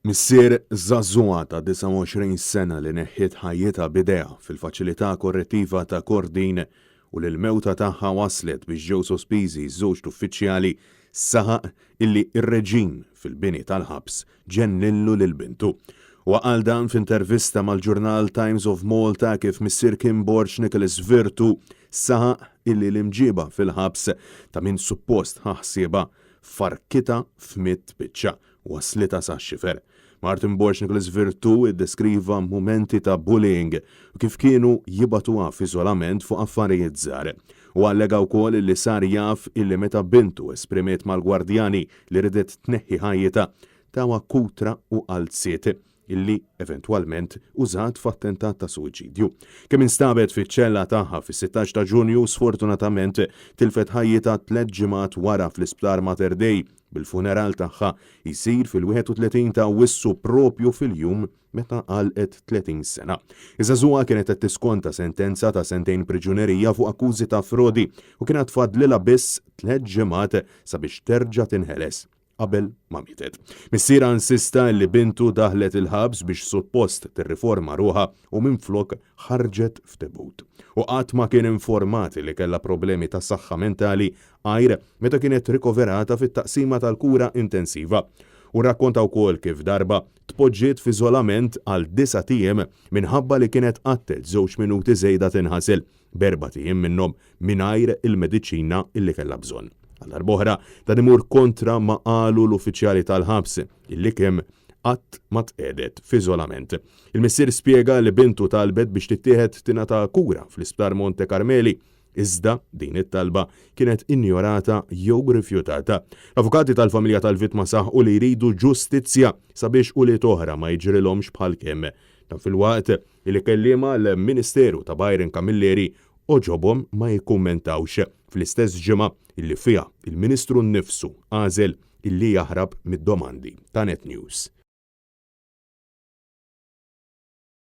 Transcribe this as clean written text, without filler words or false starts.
Missier żagħżugħa ta' 29 sena li neħħiet ħajjitha b'idejha fil-Faċilità Korrettiva ta' Kordin u li l-mewta tagħha wasslet biex ġew sospiżi żewġt uffiċjali saħaq illi r-reġim fil-bini tal-ħabs ġennillu lil bintu. Huwa qal dan f'intervista mal-ġurnal Times of Malta kif missier Kim Borg Nicholas Virtu saħaq illi l-imġiba fil-ħabs ta' min suppost ħa ħsiebha farkitha f'mitt biċċa Waslitha sax-xifer. Martin Borg Nicholas Virtù iddeskriva mumenti ta' bullying u kif kienu jibagħtuha f'iżolament fuq affarijiet żgħar. Huwa allega wkoll li sar jaf illi meta bintu esprimiet mal-gwardjani li ridet tneħħi ħajjitha, tawha kutra u qalziet illi eventwalment użat f'attentat ta' suwiċidju. Kemm instabet fiċ-ċella tagħha fis-16 ta' Ġunju, sfortunatament tilfet ħajjitha tlett ġimgħat wara fl-Isptar Mater Dei, bil-funeral tagħha jsir fil-31 ta' Awwissu propju fil-jum meta għalqet 30 sena. Iż-żagħżugħa kienet qed tiskonta sentenza ta' sentejn priġunerija fuq akkużi ta' frodi u kien għad fadlilha biss tlett ġimgħat sabiex terġa' tinħeles. qabel ma mietet. Missierha insista li bintu daħlet il-ħabs biex suppost tirriforma ruħha u minflok ħarġet f'tebut. U qatt ma kien informat li kellha problemi ta' saħħa mentali għajr meta kienet rikoverata fit-taqsima tal-kura intensiva. Hu rrakkonta wkoll kif darba tpoġġiet f'iżolament għal disat ijiem minħabba li kienet qattgħet żewġ minuti żejda tinħasel. b'erbat ijiem minnhom mingħajr il-mediċina li kellha bżonn. Għal darb'oħra, dan imur kontra ma qalu l-uffiċjali tal-ħabs illi Kim qatt ma tqiegħdet f'iżolament. Il-missier spjega li bintu talbet biex tittieħed tingħata kura fl-Isptar Monte Carmeli, iżda din it-talba kienet injorata jew rifjutata. L-avukati tal-familja tal-vittma saħqu li jridu ġustizzja sabiex ulied oħra ma jiġrilhomx bħal Kim. Dan filwaqt li kelliema għall-Ministeru ta' Byron Camilleri għoġobhom ma jikkummentawx fl-istess ġimgħa li fiha l-Ministru nnifsu għażel li jaħrab mid-domandi ta' Net News.